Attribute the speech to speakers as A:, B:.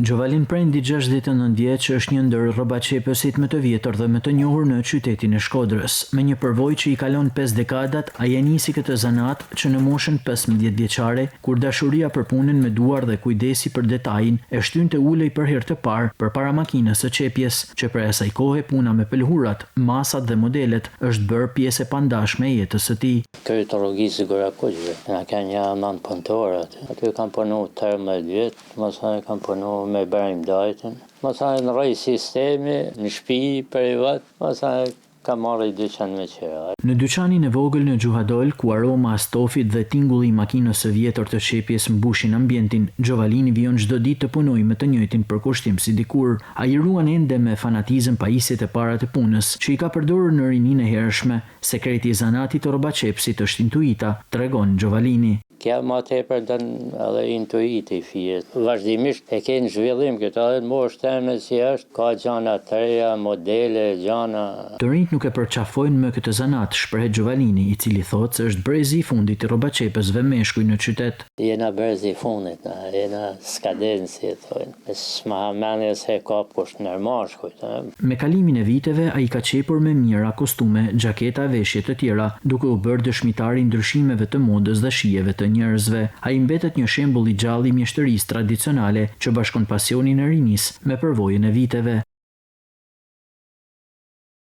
A: Gjovalin Prendi, 69 vjeç, është një ndër rrobaqepësit më të vjetër dhe më të njohur në qytetin e Shkodrës. Me një përvojë që i kalon pesë dekadat, ai e nisi këtë zanat që në moshën 15 vjeçare, kur dashuria për punën me duar dhe kujdesi për detajin e shtynë të ulej për herë të parë përpara makinës së qepjes. Që prej asaj kohe puna me pëlhurat, masat dhe modelet është bërë pjesë e pandashme e jetës së tij.
B: Krye të rrugicës së Gurakuqve, na kanë nja nëntë punëtorë aty. Aty kam punu 13 vjet, masanej kam punu me Ibrahim Dajtën. Masanej ndrroi sistemi në shpi privat, masanej kam marrë një dyqan me qira.
A: Në dyqanin e vogël në Gjuhadol, ku aroma e stofit dhe tingulli i makinës së vjetër të qepjes mbushin ambientin, Gjovalini vijon çdo ditë të punojë me të njëjtin përkushtim si dikur. Ai ruan ende me fanatizëm pajisjet e para të punës, që i ka përdorur në rininë e hershme. Sekreti i zanatit të rrobaqepësit është intuita, tregon Gjovalini.
B: Kjo ma tepër don edhe intuitë i fijet. Vazhdimisht e ke në zhvillim këtë edhe në moshë teme si është, ka gjana të reja, modele, gjana.
A: Të rinjtë nuk e përqafojnë më këtë zanat, shprehet Gjovalini, i cili thotë se është brezi i fundit i rrobaqepësve meshkuj në qytet.
B: Jena brezi i fundit na, jena skadencë si e thojnë. S'ma ha mendja se e kap kush ndër mashkujt, ë.
A: Me kalimin e viteve, ai ka qepur me mijëra kostume, xhaketa e veshje të tjera, duke u bërë dëshmitar i ndryshimeve të modës dhe shijeve të njerëzve. Ai mbetet një shembull i gjallë i mjeshtërisë tradicionale që bashkon pasionin e rinisë me përvojën e viteve.